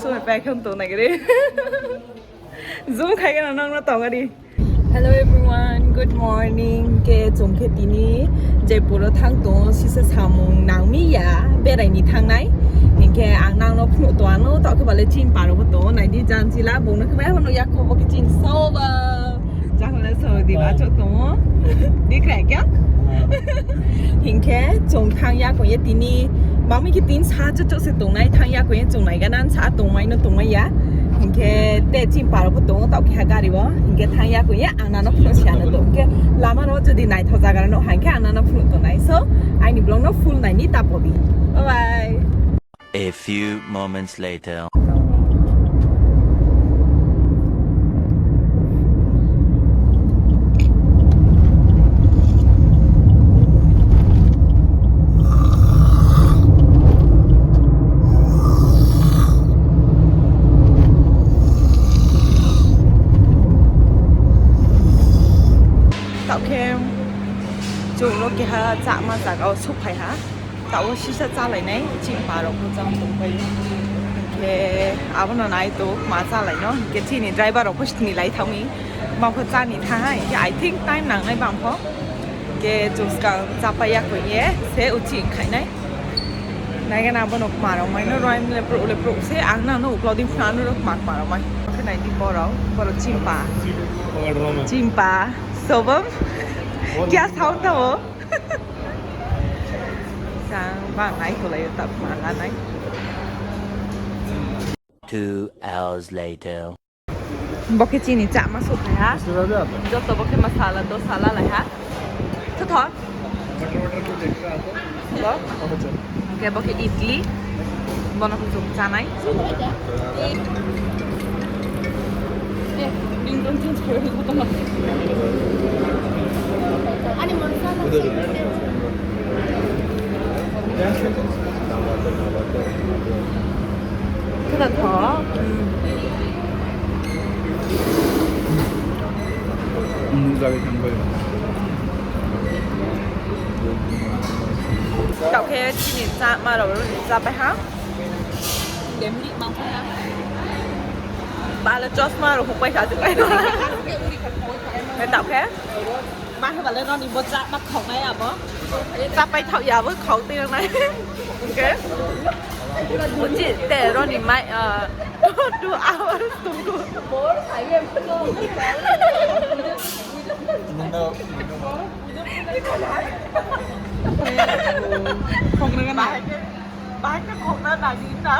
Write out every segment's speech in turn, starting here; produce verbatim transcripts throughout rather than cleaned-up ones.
Sumai paikhe wng tong nai re. Zoom khai gana nang no tong ari. Hello everyone, good morning. Ke chwng khe tini Jaipur o thang tongo, sisa samung nangmi ya, berai ni thangnai. Hinkhe ang nang no phunuk tong ano, tok khe bale chin paro bo tongo, nai di jan chila, bung no khe bai hano yak kho bo khe chin soba. Jahole so di ba chok tongo. Di kra kya? Hinkhe chwng thang ya ko ye tini, mami khe tin sa chok chok se tongnai, thang ya ko ye chwng nai gana sa tongmai no tongmai ya. Hinkhe te chin paro bo tongo, tok khe ha gari bo. Hinkhe thang ya ko ye ang nang no phunuk si ano tong. Hinkhe lama no jodi naithok jaga no hankhe ang nang no phunuk tongnai. So, aini vlog no full nai ni ta podi. Bye bye. A few moments later. Tao khe chwng no keha chama jaga o suk phai ha. Tao sisa chalainai chini pa rok bo chang tong pai. Hinkhe abono nai to ma chalaino. Hinkhe chini driver rok bo sini lai thangwi. Bangkhe chani thanghai. Hinkhe I think time nangnai bangkho. Hinkhe chwng swkang chapaiya kho ye se uchi khainai. Naigana bono kma rok maino roi mle pro le pro se ang nang no uklodi phano rok mak ma rok mai. Khe nai di borok, borok chimpa. Chimpa. Sobam. Kya sound tha wo? Sang bang ai ko lai tap ma la nai. Two hours later. Bo khe chini chama suk phai ha. Joto bo khe masala dosala lai ha. Thotho. Hello. Hwnkhe bo khe idli. Bono khe chwng chanai. Khwda tho. Nukjagwi thangbai. Tao khe chini chama rok rwni chapai ha. Bale chosma rok hupai kha. Tao khe. Ma khe bale noni bo chama khoknai abo. Chapai thok ya bo khok twi nai. Hwnkhe. Buji te roni mai, ah, two hours tungku. Khokna gana. Bahai khe khokna nadi na.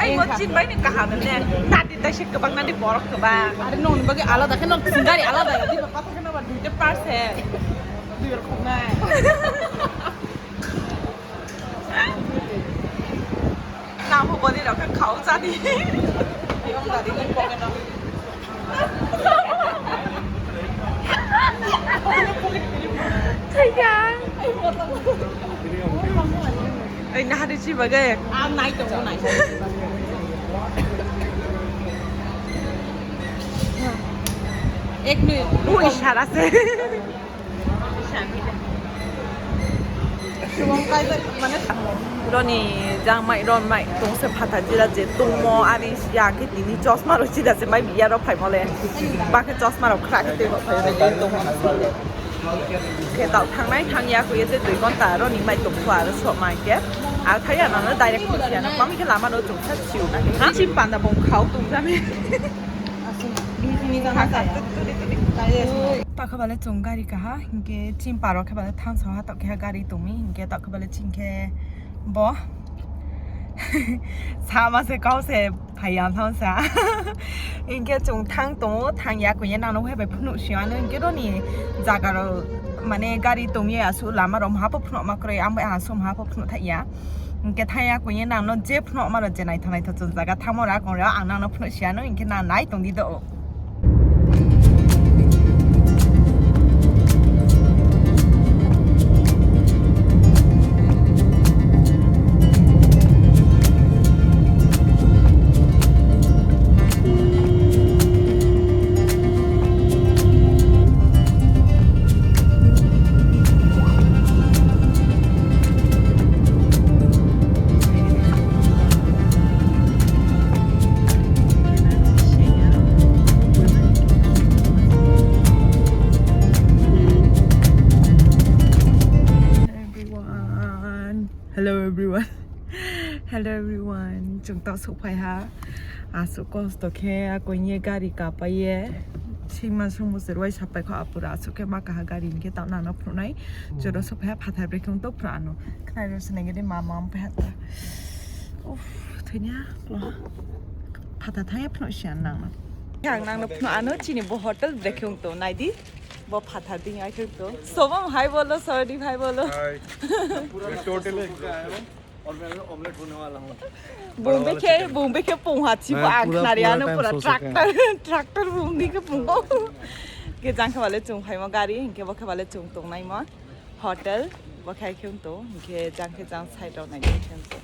Ai mo chin bai ni kaham ne. Nadi ta se kwbang nadi borok kwbang. Are nong ni bagwi alada khe nong singari alada ya di ba pata khe nang ba duita parcel. Duita khoknai. Nang bo boni rok khe khao chadi. Ayong dadi ni pocket o. Thaiya. Ai nahari si bagai. Am nai tongo nai. Ek minute. Ui sara se. Roni jang mai ron mai tong se phatha jila je tongmo ani ya khe tini chosma rok sida se mai biya rok phaimo le ba khe chosma rok khra khe tei bo phai rok tongmo khe tao thangnai thangya khe je dui ghonta roni mai tong kho aro sok mai khe a thaiya nang direct khe ya nang bang khe lama no chwng sa siu na khe ha chim panda bong khao tong jani. Takha bale chwng gari kaha, hinkhe chini paro khe bale thansa ha, tok khe gari tongmi, hinkhe tok khe bale chini khe bo sama se kau se phaiya thang sa. Hinkhe chwng thang tongo, thang ya khe nang no hai bai phunuk si ano, hinkhe roni jaga rok mane gari tongya su lama rok maha po phunuk ma kwrwi, ang bai ha sum ha po phunuk thaiya. Hinkhe thaya kuye nang no je phunuk ma rok je naithok naithok chwng jaga thangma rok ang rok ang nang no phunuk si ano hinkhe nang nai tong di do. Hello everyone, chwng ta sokphai ha. Aswk kosto khe akoinye gari kapaye. Singma songbo se rwai sapai kho apura aswk khe ma kaha gari hinkhe ta nang no phunuknai. Chwro sokphai ha phatar bre khe wng to phra ano. Khnai rw se nang de mama wng phai ha ta. Uff, thwini ha klo. Phatar thangya phunuk si ang nang no. Ang nang no phunuk ano chini bo hotel bre khe wng to nai di. Bo phatar ding ai khe wng to. Sobam hai bolo, sorry hai bolo. Hi. Totally. और मैं अभी ऑमलेट होने वाला हूँ। Bung bekhe, bung bekhe pung ha chibo ang khnari ano pura tractor, tractor bung di khe pungo. Ke jang khe bale chung phaimo gari, hinkhe bo khe bale chung tongnai mo hotel, bo khai khe to, hinkhe jang khe jang side rok nai khe to.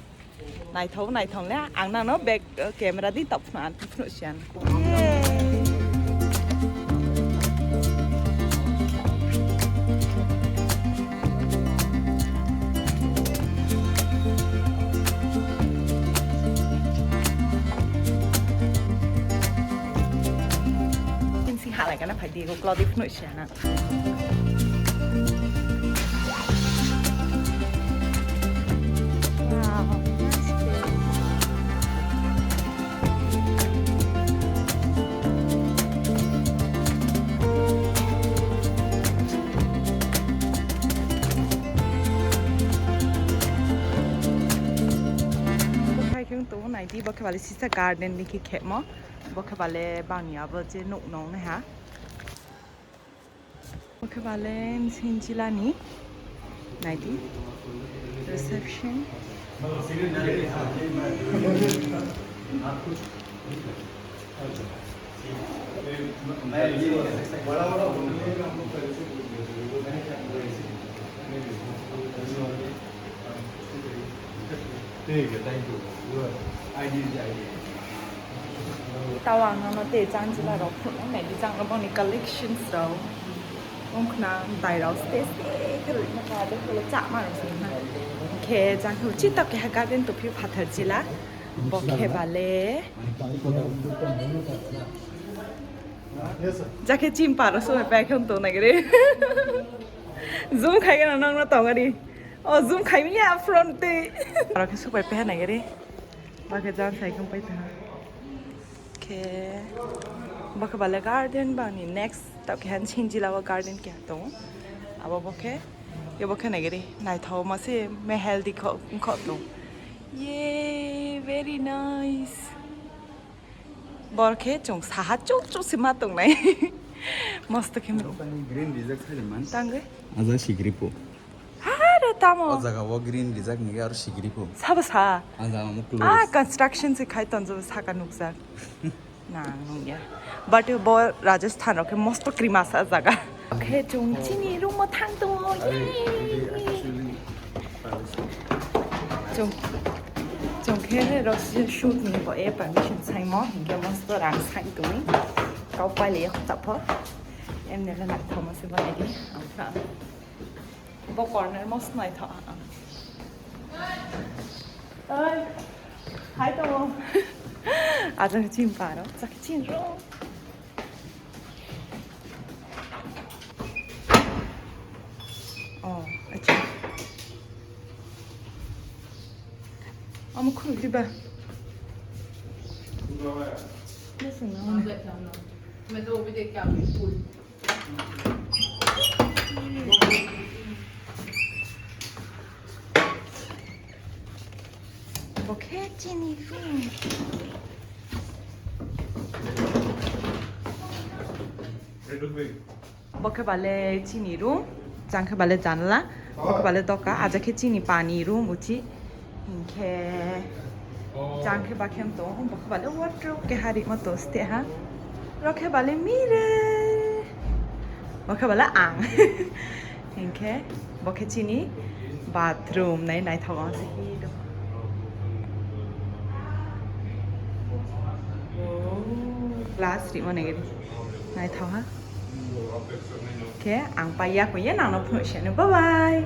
Naithok, naithok le ang nang no back, uh, camera di tok phano ang phano sian. Sing halai kana phai di ko klodi phano siana. Wow, nice place. Bo khai khe wng tongo naidi, bo khe bale sisa garden ni khe khemo, bo khe bale bangya bo je nuk nong nai ha. Bo khe bale Sinchilani naidi reception. Thank you. Tao ang nono tei changjila rok phunuknai di chang boni collections rok. Wngkhna dai rok ste ste khe rwima kha de kholo chama rok se na. Khe jang khe chita keha garden to phi phathar jila. Bo khe bale. Jakhe chimpa rok so pai khon to nagre. Zoom khai gana nang na tongari. O zoom khai miya front te. Aro khe supai peha nai gari. Bakhe jan sai khum pai tha. Khe bakhe bale garden bangni next tao khe han Sinchila o garden khe tong. Abo bokhe, ye bokhe nai gari. Naithok ma se mehel di kho kho tong. Ye very nice. Bor khe chwng saha chuk chuk se ma tongnai. Mosto khe. Green rijak sai man. Tangwi. Aja sigripo. Haro tamo. O jaga o green rijak ni aro sigripo. Sabo sa. Aja mo close. Ah, construction se khai tonjo saka nukjak. Nang nungya. But bo Rajasthan rok khe mosto krima sa jaga. Khe chwng chini room o thang tongo. Yay! Chwng, chwng khe rok shoot ni bo e permission saimo, hinkhe mosto rang sai tongwi. Kau paile yok tapho. Em nele naithokma se bo naidi. Ampha. Bo corner mosto naithok. Oi. Hai tongo. Ajak chim paro. Chak chin ro. Oh, acha. Amo khuluk diba? Listen, no. मैं तो वो भी देख के आ गई, फूल। Bo khe chini room. Bo khe bale chini room, jang khe bale janla, bo khe bale doka, aja khe chini pani room uchi. Hinkhe jang khe bakhem tong, bo khe bale wardrobe khe hari ma to ste ha. Ro khe bale mirror. Bo khe bale ang. Hinkhe bo khe chini bathroom nai naithok ang se hi do. Glass ri mane gari. Naithok ha. Khe ang pai ya kho ye nang no phunuk se no. Bye bye.